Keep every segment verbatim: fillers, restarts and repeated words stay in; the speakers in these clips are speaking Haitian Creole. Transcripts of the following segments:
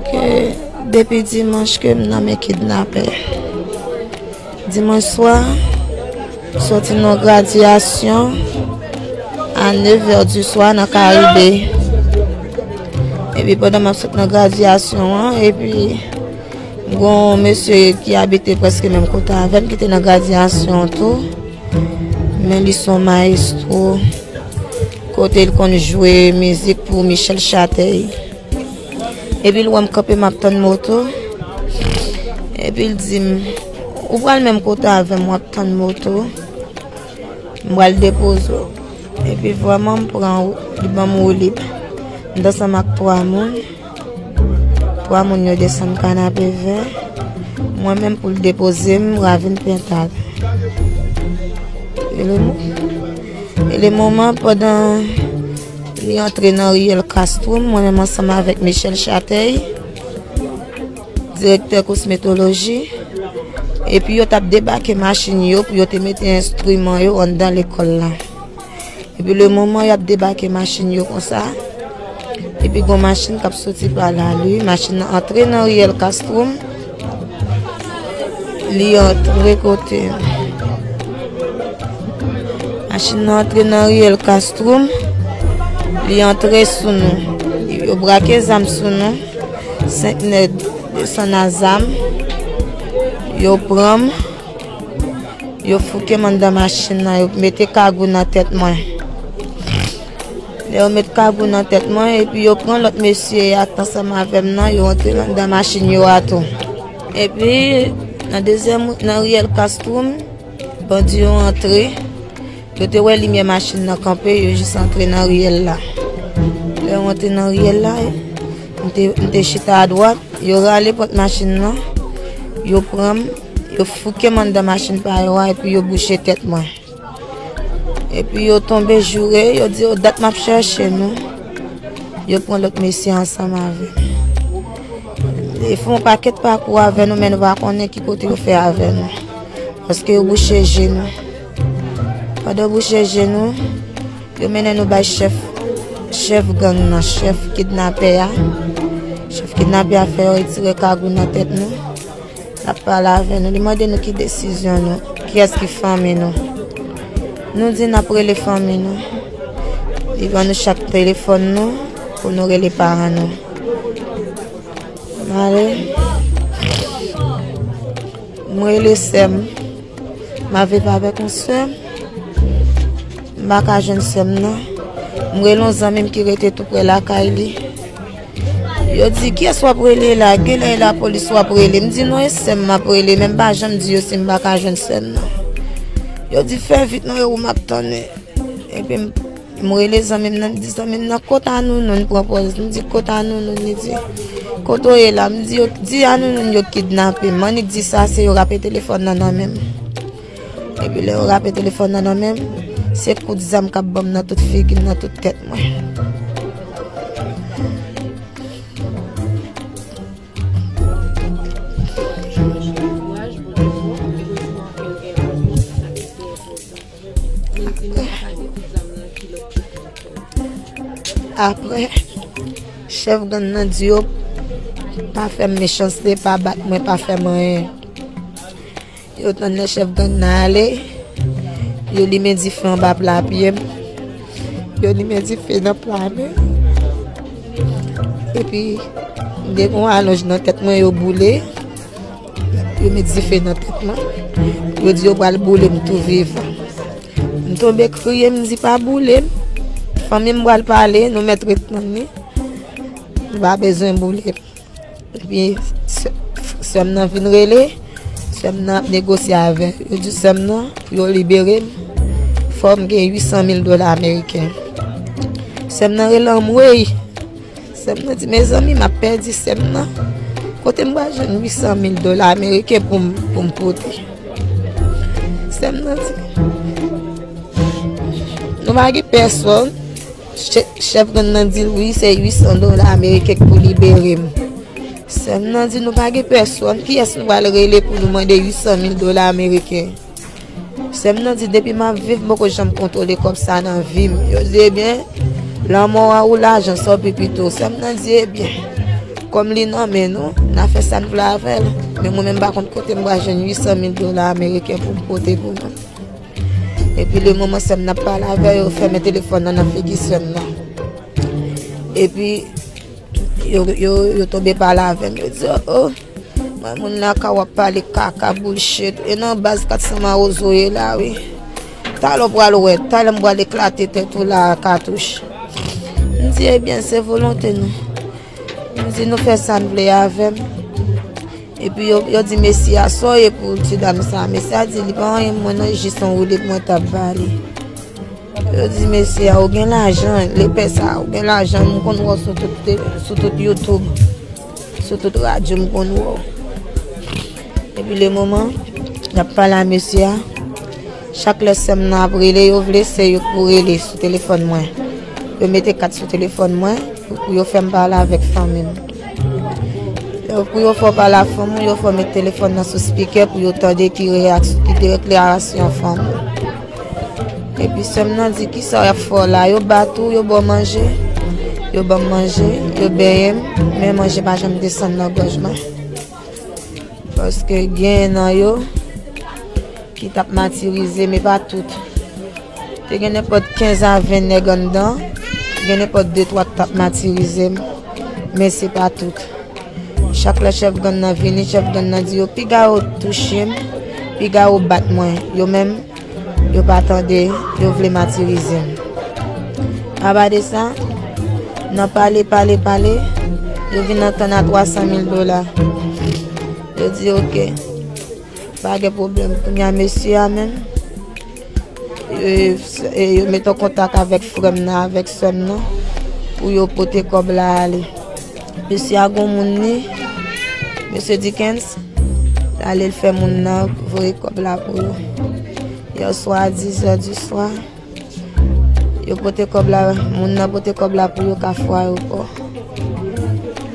Ke depi dimanch ke m nan men kidnapè. Dimanch swa, soti nan gradyasyon a nèf è di swa nan Karibe. Epi pandan m ap sot nan gradyasyon an, epi gon mesye ki abite prèske menm kote avè m ki te nan gradyasyon an tou. Men li se yon mayestwo kote l konn jwe mizik pou Michel Chatèy. Epi l wè m kanpe, m ap tann moto. Epi l di m, "Ou pral menm kote avè m, w ap tann moto. M pral depoze w." Epi vrèman, m pran, li ban m woulib. M t ansanm ak twa moun. Twa moun yo desann Kanapevè. Mwen menm pou l depoze m, Ravin Pentad. E le mo-, e le moman, pandan li antre nan riyèl Castrum, mwen menm ansanm avèk Michel Chatèy, direktè kosmetoloji, epi yo t ap debake machin yo pou yo te mete enstriman yo anndan lekòl la. Epi le moman y ap debake machin yo konsa, epi gon machin k ap soti pa la, li, machin nan antre nan riyèl Castrum, li antre kote. Machin nan antre nan riyèl Castrum, li antre sou nou. Yo brake zam sou nou, senk nèg desann a zam, yo pran m, yo fouke m anndan machin nan, yo mete kagou nan tèt mwen. Lè yo met kagou nan tèt mwen, epi yo pran lòt mesye a k t ansanm avè m nan, yo antre anndan machin yo a tou. Epi, nan dezyèm, nan riyèl Castrum, bandi yo antre. Yo te wè limyè machin nan kanpe, yo jis antre nan riyèl la. Lè yo antre nan riyèl la, m te, m te chita adwat, yo rale pòt machin nan, yo pran m, yo fouke m anndan machin pa yo a, epi yo bouche tèt mwen. Epi yo tonbe joure, yo di yo dat m ap chèche nou. Yo pran lòt mesye ansanm avè m. Yo fè yon pakèt pakou avè nou, men nou pa konnen ki kote yo fè avè nou. Paske yo bouche je nou. Pandan yo bouche je nou, yo mennen nou bay chèf, chèf gang nan, chèf kidnapè a. Chèf kidnapè a fè yo retire kagou nan tèt nou. L ap pale avè nou. Li mande nou ki desizyon nou, kiyès ki fanmi nou. Nou di n ap rele fanmi nou. Li ban nou chak telefòn nou pou nou rele paran nou. M ale. M rele sè m. M ap viv avèk yon sè m. M pa ka jwenn sè m nan. M rele yon zanmi m ki rete tou prè lakay li. Yo di, "Kiyès w ap rele la? Genlè e lapolis w ap rele." M di, "Non, e sè m m ap rele, men m pa janm di yo si m pa ka jwenn sè m nan." Yo di, "Fè vit non, e ou m ap tann." Epi m, m rele zanmi m nan, m di, "Zanmi m nan, kote Anounoun?" Pran pòz, m di, "Kote Anounoun?" Li di, "Kote w ye la?" M di, "Yo, di Anounoun yo kidnape m." M annik di sa, se yo rape telefòn nan nan men m. Epi lè yo rape telefòn nan nan men m, se kout zam k ap ban m nan tout figi m, nan tout tèt mwen. Apre, chèf gang nan di yo pa fè m mechanste, pa bat mwen, pa fè m anyen. Yo tann lè chèf gang nan ale, yo limen dife anba pla pye m. Yo limen dife nan pla men m. Epi, m te gen yon alonj nan tèt mwen, yo boule. Yo met dife nan tèt mwen. Yo di yo pral boule m tou vivan. M tonbe kriye, m di, "Pa boule m. Fanmi m pral pale, nou mèt ret tann li. Nou pa bezwen boule m." Epi, sè, sè m nan vin rele, sè m nan ap negosye avè yo. Yo di sè m nan, pou yo libere m, fò m gen uit san mil dola ameriken. Sè m nan rele anmwey. Sè m nan di, "Mezanmi, m ap pèdi sè m nan. Kote m pral jwenn uit san mil dola ameriken pou m, pou m pote?" Sè m nan di, "Nou pa gen pèsòn." Chè-, chèf gang nan di l, "Wi, se uit san dola ameriken k pou libere m." Sè m nan di, "Nou pa gen pèsòn. Kiyès nou pral rele pou nou mande uit san mil dola ameriken?" Sè m nan di, "Depi m ap viv, m poko janm kontwole kòb sa nan vi m." Yo di, "Ebyen, lanmò a ou lajan, sa w pi pito." Sè m nan di, "Ebyen, Kòm li nan men nou, n a fè sa n vle avè l. Men mwen menm, m pa konn kote m pral jwenn uit san mil dola ameriken pou m pote pou nou. Epi le moman sè m nan ap pale avè yo, fèmen telefòn nan nan figi sè m nan. Epi yo, yo, yo tonbe pale avè m. Yo di, "Oh, oh, mwen moun lakay w ap pale kaka, bullshit. E nan baz kat san mawozo ye la, wi. Talè w pral wè, talè m pral eklate tèt ou la a katouch." M di, "Ebyen, se volonte nou." M di, "Nou fè sa n vle avè m." Epi yo, yo di mesye a, "Sa w ye pou ti dam sa a?" Mesye a di, "Li pa anyen mwen non, jis yon woulib mwen t ap ba li." Yo di mesye a, "Ou gen lajan, lepè sa a, ou gen lajan, m konn wè w sou tout te-, sou tout YouTube, sou tout radyo, m konn wè w." Epi le moman y ap pale a mesye a, chak lè sè m nan ap rele, yo vle se yo k pou rele sou telefòn mwen. Yo mete kat sou telefòn mwen pou, pou yo fè m pale avèk fanmi m. Yo, pou yo fè w pale a fanmi w, yo fè w met telefòn nan sou spikè pou yo tande ki reyaks-, ki deklarasyon fanmi w. Epi sè m nan di, "Kisa y ap fè w la? Yo bat ou, yo ba w manje?" Yo ban m manje, yo benyen m, men manje pa janm desann nan gòj mwen. Paske gen nan yo ki t ap matirize m, e pa tout. Te gen nenpòt kenz a ven nèg anndan, gen nenpòt de twa ki t ap matirize m, men se pa tout. Chak lè chèf gang nan vini, chèf gang nan di yo, "Piga yo touche m, piga yo bat mwen." Yo menm, yo pa tande, yo vle matirize m. Apa de sa, nan pale, pale, pale, yo vin antann a twa san mil dola. Yo di, "Oke, pa gen pwoblèm." Kounye a, mesye a menm, e, e, yo mete an kontak avèk frè m nan, avèk sè m nan, pou yo pote kòb la ale. Mesye a gon moun li, mesye Dickens, l ale l fè moun nan voye kòb la pou yo. Yè swa a dis zè di swa, yo pote kòb la, moun nan pote kòb la pou yo Kafou Ayewopò.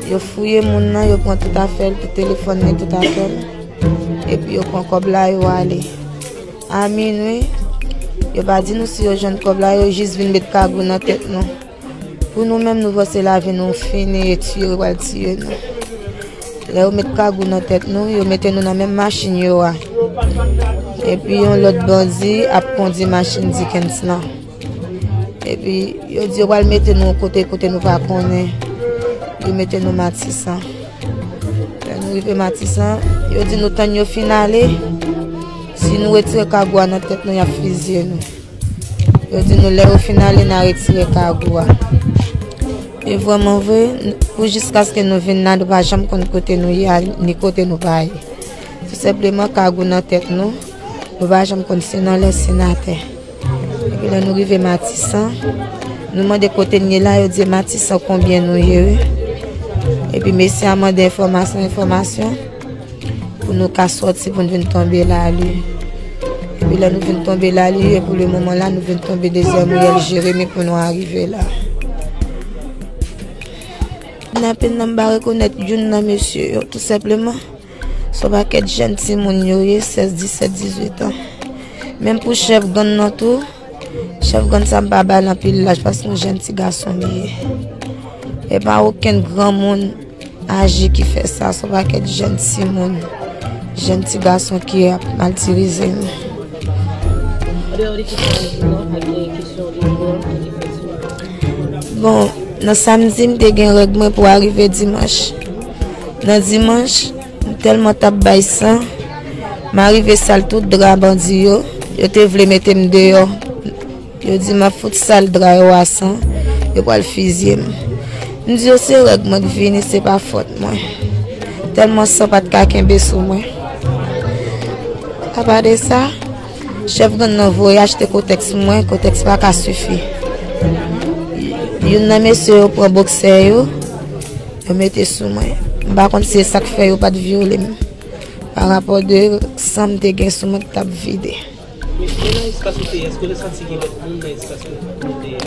Yo fouye moun nan, yo pran tout afè l, tout telefòn li, tout afè l. Epi yo pran kòb la, yo ale. A minwi, yo pa di nou si yo jwenn kòb la, yo jis vin met kagou nan tèt nou. Pou nou menm, nou panse lavi nou fini e tiye yo pral tiye nou. Lè yo met kagou nan tèt nou, yo mete nou nan menm machin yo a. Epi yon lòt bandi ap kondi machin Dickens lan. Epi yo di yo pral mete nou kote, kote nou pa konnen. Yo mete nou Matisan. Lè nou rive Matisan, yo di nou tann yo fin ale. Si nou retire kagou a nan tèt nou, y ap fizye nou. Yo di nou lè yo fin ale, n a retire kagou a. E vrèman vre, n-, pou jiskaske nou vin la, nou pa janm konn kote nou ye a, ni kote nou pa ye. Tou senpleman, kagou nan tèt nou, nou pa janm konn si nan lè, si nan tè. Epi lè nou rive Matisan, nou mande kote n ye la, yo di Matisan konbyen nou ye, wi. Epi mesye a mande enfòmasyon, enfòmasyon, pou nou ka sòti, pou n vin tonbe lari. Epi lè nou vin tonbe lari, e pou le moman la, nou vin tonbe dezyèm riyèl Jeremi pou nou arive la. Nan peyi a, m pa rekonèt youn nan mesye yo, tou senpleman. Se yon pakèt jèn timoun yo ye, sèz, disèt, dizuit an. Menm pou chèf gang nan tou, chèf gang sa m pa ba l anpil laj paske yon jèn ti gason li ye. E pa okenn granmoun aji ki fè sa, se yon pakèt jèn timoun, jèn ti gason ki ap matirize nou. Andeyò de kesyon de vòl, pa gen kesyon de vòl ki fèt sou mwen. Bon, nan samdi, m te gen règ mwen pou arive dimanch. Nan dimanch, m tèlman t ap bay san, m arive sal tout dra bandi yo. Yo te vle mete m deyò. Yo di m ap fout sal dra yo a san, yo pral fizye m. M di yo se règ mwen k vini, se pa fòt mwen. Tèlman san pa t ka kenbe sou mwen. Apa de sa, chèf gang nan voye achte kotèks pou mwen, kotèks pa ka sifi. Youn nan mesye yo pran boksè yo, yo mete sou mwen. M pa konn si se sa k fè yo pa t vyole m. Pa rapò de san m te gen sou mwen k t ap vide. Men, men nan espas ou te ye, èske w te santi gen lòt moun nan espas ou te ye a?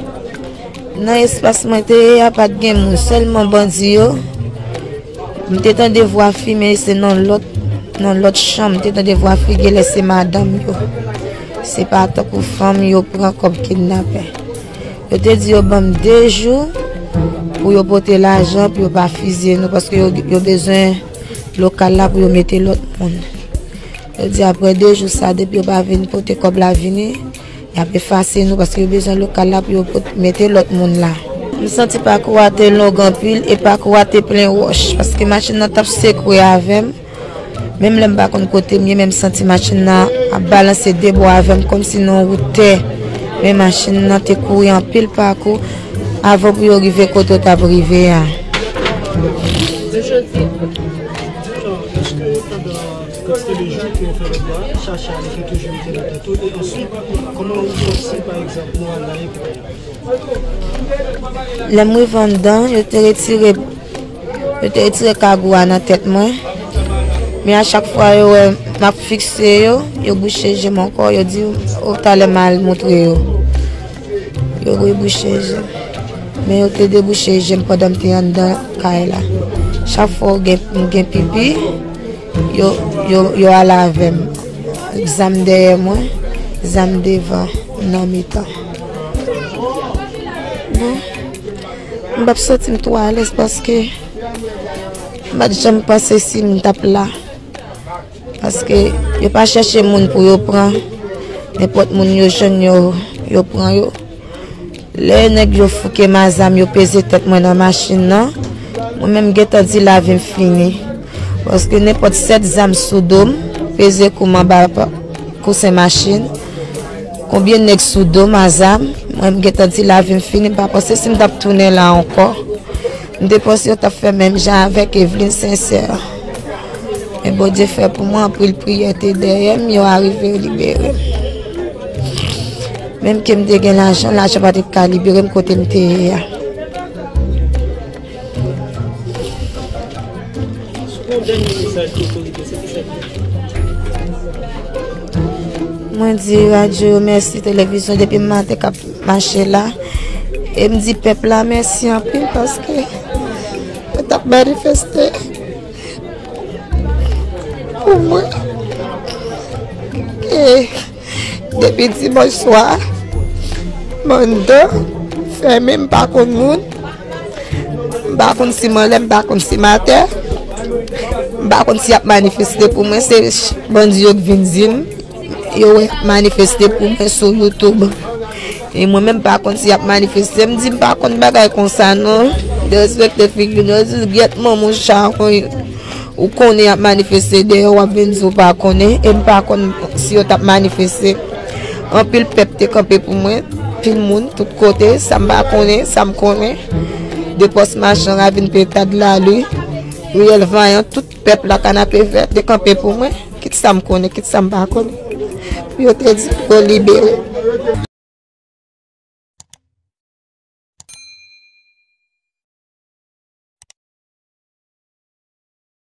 Nan espas mwen te ye a, pa t gen moun, sèlman bandi yo. M te tande vwa fi, men se nan lòt, nan lòt chanm, m te tande vwa fi, genlè se madanm yo. Se pa tankou fanm yo pran kòm kidnapè. Yo te di yo ban m de jou, Pou yo pote lajan, pou yo pa fizye nou, paske yo, yo bezwen lokal la pou yo mete lòt moun. Yo di apre de jou sa, depi yo pa vin pote kòb la vini, y ap efase nou, paske yo bezwen lokal la pou yo pot-, mete lòt moun la. M santi pakou a te long anpil e pakou a te plen wòch, paske machin nan t ap sekwe avè m. Menm lè m pa konn kote m ye, men m santi machin nan ap balanse de bò avè m, kòmsi nan wout tè. Men machin nan te kouri anpil pakou avan pou yo rive kote yo t ap rive a. Di nou, èske pandan kantite de jou ke w fè lòt bò a, chache a li te toujou rete nan tèt ou? E answit, kòman ou santi, pa egzanp, moral la ye pou ou? Lè m rive anndan, yo te retire, yo te retire kagou a nan tèt mwen. Men a chak fwa yo wè m ap fikse yo, yo bouche je m ankò, yo di, "O, talè m al montre yo." Yo rebouche je m. Men yo te debouche je m pandan m te anndan kay la. Chak fwa w gen, m gen pipi, yo, yo, yo ale avè m. Zam dèyè mwen, zam devan, nan mitan. Bon, m p ap santi m twò alèz paske m pa t janm panse si m t ap la. Paske yo pa chèche moun pou yo pran. Nenpòt moun yo jwenn yo, yo pran yo. Lè nèg yo fouke m a zam, yo peze tèt mwen nan machin nan, mwen menm m gentan di lavi m fini. Paske nenpòt sèt zam sou do m, peze kou m anba pa-, kousen machin, konbyen nèg sou do m a zam, mwen m gentan di lavi m fini, m pa panse si m t ap tounen la ankò. M te panse yo t ap fè menm jan avèk Evelyne Sincère. Men Bondye fè pou mwen, anpil priyè te dèyè m, yo arive libere m. Menm ke m te gen lajan, lajan pa te ka libere m kote m te ye a. Yon dènye mesaj pou otorite, se ki sa ki Mwen di radyo yo mèsi, televizyon, depi m maten k ap mache la. E m di pèp la mèsi anpil paske yo t ap manifeste pou mwen. E depi dimanch swa, m anndan, fèmen, m pa konn moun. M pa konn si m anlè, m pa konn si m atè. M pa konn si y ap manifeste pou mwen. Se ch-, bandi yo k vin di m. Yo wè y ap manifeste pou mwen sou YouTube. E mwen menm m pa konn si y ap manifeste. M di m pa konn bagay konsa non. Derespekte figi nou. Yo di gyèt manman w chawony. Ou konnen y ap manifeste dèyè w, w ap vin di w pa konnen. E m pa konn si yo t ap manifeste. Anpil pèp te kanpe pou mwen. Anpil moun, tout kote. Sa m pa konnen, sa m konnen. De pòs machan, Ravin Petad, Lali, Riyèl Vayan, tout pèp la, Kanapevè, te kanpe pou mwen. Kit sa m konnen, kit sa m pa konnen. Pou yo te di pou yo libere m.